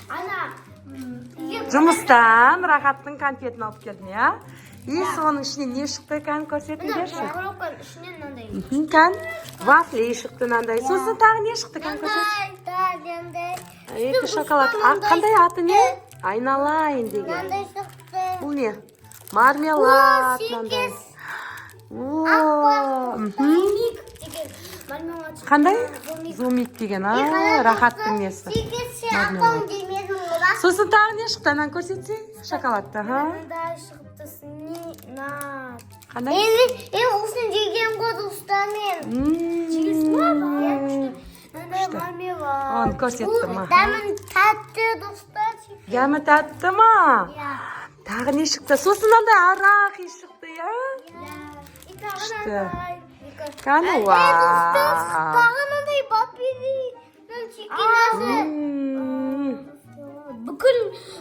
Ана үйге. Жұмыстан Рахаттың конфетін алып келдің, иә? И соның ішінен не шықты екен, Мына көрсетіңдерші. Коробканың ішінен мынандай. Кән, вафли шықты мынандай. Сосын тағы не шықты екен, көрсетші. Мынандай. Екі шоколад. А, қандай, аты не? Айналайын деген. Мынандай шықты. Бұл не? Мармелад мынандай. Сегіз. О, Зумик деген мармелад шықты. Қандай? Зумик. Зумик деген, а, Рахаттың несі. Сегіз Мармелад. апам демедім ғой. Сосын тағы не шықты? Ананы көрсетсең, шоколадты, ха? Мынандай шығыпты снинат. Қандай? Мен осыны жеген ғой, достар, мен. Жегенсің ба? Мынандай Күшті. мармелад. Оны көрсеттім, аха. Дәмі тәтті, достар. Дәмі тәтті ма? Иә. Тағы не шықты? Сосын мынандай арахис шықты, иә? Иә. И тағы Күшті. мынандай. Кәні, Ей, вау. достар, тағы мынандай бапидің чекинасы. Бүкіл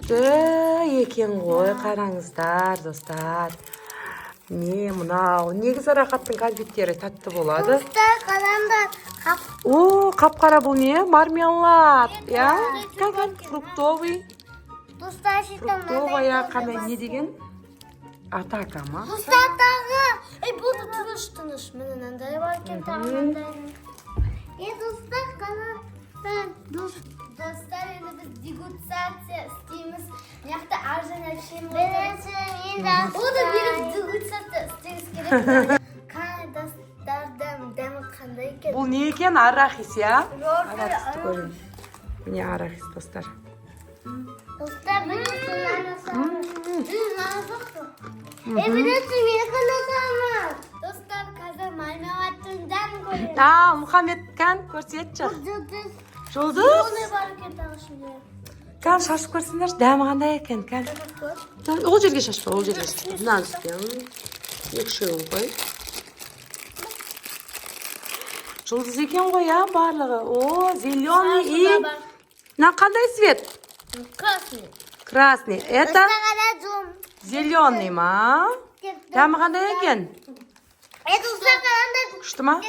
Күшті екен ғой, қараңыздар, достар. Не мынау? Негізі Рахаттың конфеттері тәтті болады. Достар, қараңдар. Қап. О, қап-қара бұл не? Мармелад, иә? Кән, кән, фруктовый. Достар, сөйтіп Фруктовая қандай, не деген? Атака ма? Достар, тағы. Ей, болды, тыныш, тыныш. Міне, мынандай бар екен, тағы мынандай. Ей, достар, қараңдар. Достар, енді біз дегустация істейміз. Мына жақта Аржан әпшем отыр. Бірінші мен. О да беріп дегустация істегісі келеді. Қане, достар, дәмі қандай екен? Бұл не екен? Арахис, иә? Арахисті көрейін. Міне, арахис, достар. Достар, бірінші мынаны. Ей, бірінші менікі насамыз. Достар, қазір мармеладтың дәмін көреміз. А, Мұхаммед, кән, көрсетші. Жұлдыз. Жұлдыз? Зеленый бар екен тағы ішінде. Кән, шашып көрсеңдерші, дәмі қандай екен, кән. Ол жерге шашпа, ол жерге шашпа. Мынаның үстіне. Екі үшеуін қой. Жұлдыз екен ғой, иә, барлығы. О, зеленый и мына қандай цвет? Красный. Красный. Это зеленый ма? Дәмі қандай екен? Ей, достар, қараңдар. Күшті ма?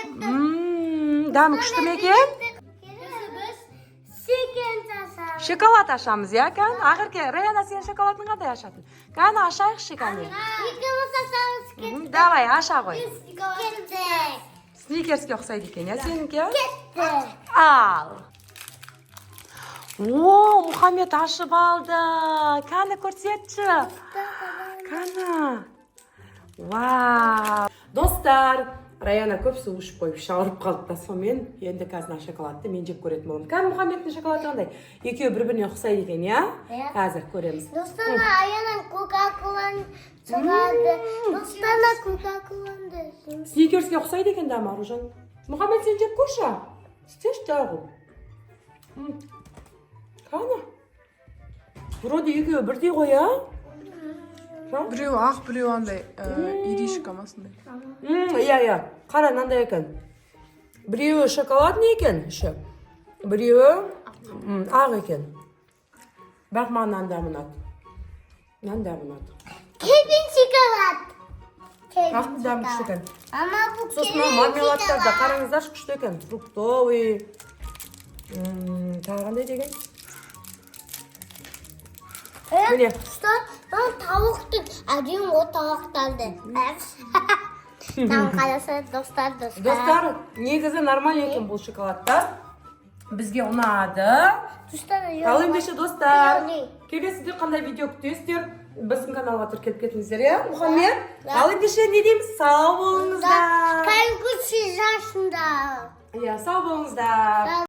Дәмі күшті ме екен? Біз секен жасамыз. Шоколад ашамыз, иә, кән? Ақерке, Раяна, сен шоколадын қандай ашатын? Кәні, ашайықшы, кәне. Екеуміз ашамыз. Давай, аша ғой. Кеттік. Сникерске ұқсайды екен, иә, сенікі? Кеттік. Ал. О, Мұхаммед ашып алды. Кәні, көрсетші. Кәні. Вау. Достар, Раяна көп су ішіп қойып, ауырып қалды да, сонымен енді қазір мына шоколадты мен жеп көретін боламын. Кәні, Мұхаммедтің шоколады қандай? Екеуі бір-біріне ұқсайды екен, иә? Иә. Қазір көреміз. Достар, Аяна Кока-Коланы шығарды. Достар, Кока-Коланы. Сникерске ұқсайды екен дәмі, Аружан. Мұхаммед, сен жеп көрші. Істеші жағы. Қане? Вроде екеуі бірдей ғой, а? Біреуі ақ, біреуі андай иришка ма, сондай. Иә, иә. Қара, мынандай екен. Біреуі шоколадный екен, іші. Біреуі ақ екен. Бірақ маған мынаның дәмі ұнады. Мынаның дәмі ұнады. Кевин шоколад. Ақтың дәмі күшті екен. Ама бұл Сосын мына мармеладтар да, қараңыздаршы, күшті екен. Фруктовый. Тағы қандай деген? Міне. Что? Мына тауықтың әдемі ғой тауықтарды. Там қараса, достар, достар. Достар, негізі нормально екен бұл шоколадтар. Бізге ұнады. Достар, Ал ендеше, достар, келесіде қандай видео күтесіздер? Біздің каналға тіркеліп кетіңіздер, иә, Мұхаммед? Ал ендеше не дейміз? Сау болыңыздар. Кәдімгі жасында. Иә, сау болыңыздар.